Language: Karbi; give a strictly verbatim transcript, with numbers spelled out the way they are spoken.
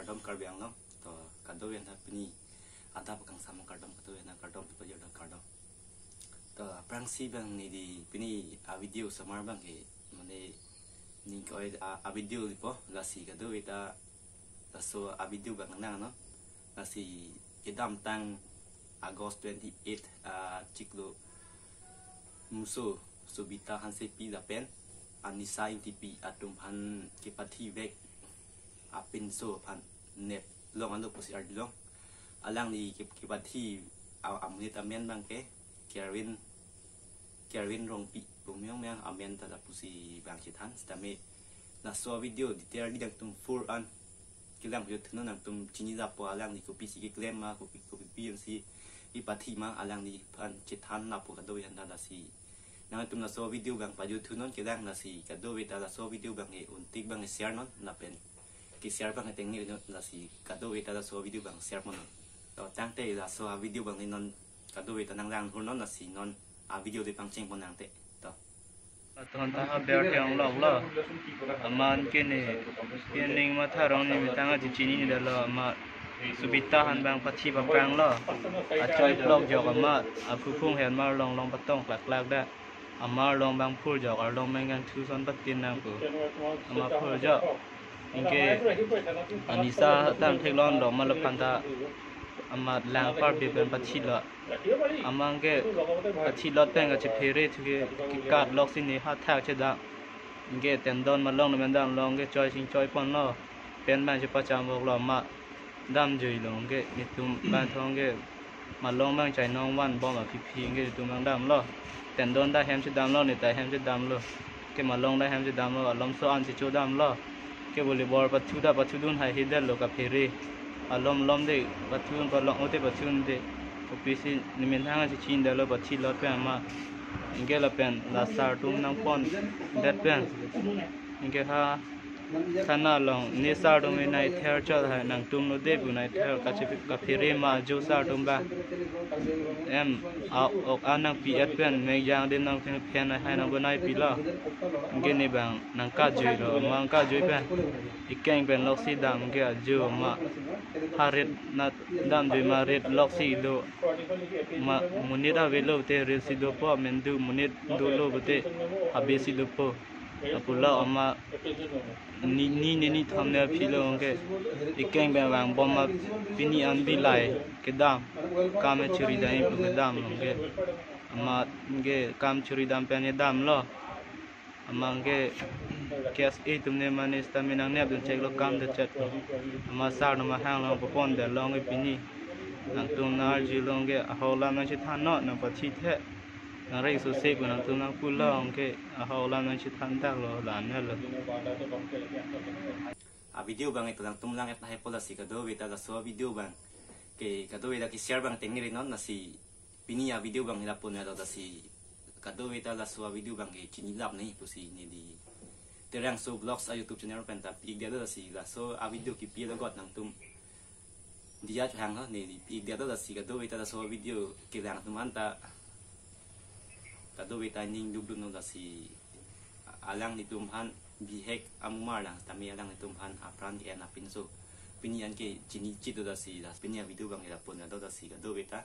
Kardom Karbi Anglong. To kadokave aphan pini adap kangsam kardom, kadokave aphan kardom, to pajir kardom. To aphrangsi abang neli pini a video osomar abang ke mane ning koi a, a video lipo, lasi kadokave ta laso a video abang nang no. Lasi kedamtang August twenty-eight, ah, chiklo muso Sobita Hansepi lapen Anisa Ingtipi atum aphan kepathi vek apinso aphan nep long alo pusi arjulong. Alangli ke-, kepathi a-, amonit amen abang ke Kerwin, Kerwin Rongpi pu miyong miyang amen ta lapusi abang chethan. Sitame laso video detail di nangtum full an kelang video thunon, nangtum chini lapo alangli kopisi keklem ma, kopi, kopi pi ansi kepathi ma, alangliphan chethan lapo kadokave aphan ta. Lasi nangtum laso video abang pajut thunon kelang, lasi kadokave ta laso video abang ke un-ik abang ke share non lapen ke-share abang ke tengne non, lasi kadokave ta laso video abang share pon non. To tangte laso a video abang ke non kadokave ta nanglang hur non, lasi non a video le pangcheng pon nangte. To. Aton ta haber ke-ong lok lo. Amat ke ne, ke ning matha rong ni mitang a chichinine detlo, amat Sobita aphan abang pathi paprang lo. Achoi plok jok amat, aphuphung hen mar long long patong klak klak da. Amar long abang phurjok, arlong abang kangthu ason patin nang pu. Amar phurjok. Anke Anisa tang theklong lo, amat laphan ta amat lang parpi pen pathi lo. Amat anke pathi lot pen kachephere thu ke kekat loksi ne hathak chedam. Anke tendon malong ne men damlo, anke choi sing choi pon lo. Pen abang chepacham vok lo, amat damjui lo, anke netum abang thong ke malong abang chainong van bom aphi phi anke netum abang damlo. Tendon ta hem chedamlo, ne ta hem chedamlo. Ke malong ta hem chedamlo, alom so an checho damlo. Ke volleyball pathu ta pathudun hai hedet lo kaphere. Alom lom de pathudun, palong ote pathudun de. Kopisi nemen hang chechin detlo pathi lot pen amat. Anke lapen la sar atum nangpon det pen. Anke ha thana along ne sar atum nai ther chot hai, nangtum lo de pu nai ther kache kaphere ma jo sar atum ba. Em, a, ok a nangpi et pen mek jang de nang phen hai nang bonai pilo. Anke ne abang nangkajui lo, amat nangkajui pen. Ikeng pen loksi dam anke ajo amat. Ha rit na damjui ma rit loksi do. Ma monit avelo te rit si dopo, mendu monit dolo pute habe si dopo. Apula amat ni, ni ne ni thom ne aphi lo anke ikeng pen vang bom ma pini an bilai kedam. Kam chiri dam pu kedam lo anke. Amat anke kam chiri dam pen ne damlo. Amat anke K S A atum ne mane sitame nangnepdun cheklo kam de chet. Amat sar atum ahang long papon detlo anke pini. Nangtum nang arjulong anke ahok alam nangchethan non, nangpathi the. Nang reng so se pu nangtum nangpulo anke ahok alam nangchethan dak lo, la-an lo. A video abang ke nangtum lang et hai pu, lasi kadokave ta laso video abang ke kadokave ta ke-share abang tengne non, lasi pini a video abang ke lapu-an lo, lasi kadokave ta laso a video abang ke chinilap nangji pusi neli Terangso Vlogs a YouTube channel pen ta pi-ik detlo, lasi laso a video kipi logot nangtum diya chehang ho, neli pi-ik detlo, lasi kadokave ta laso a video kelang atum an ta kadokave ta ning dukdun lo, lasi alanglitum aphan bihek amumar lang tame alanglitum aphan apran ke-en apinso pini an ke chini chit lo, lasi la pini a video abang ke lapu-an lo, lasi kadokave ta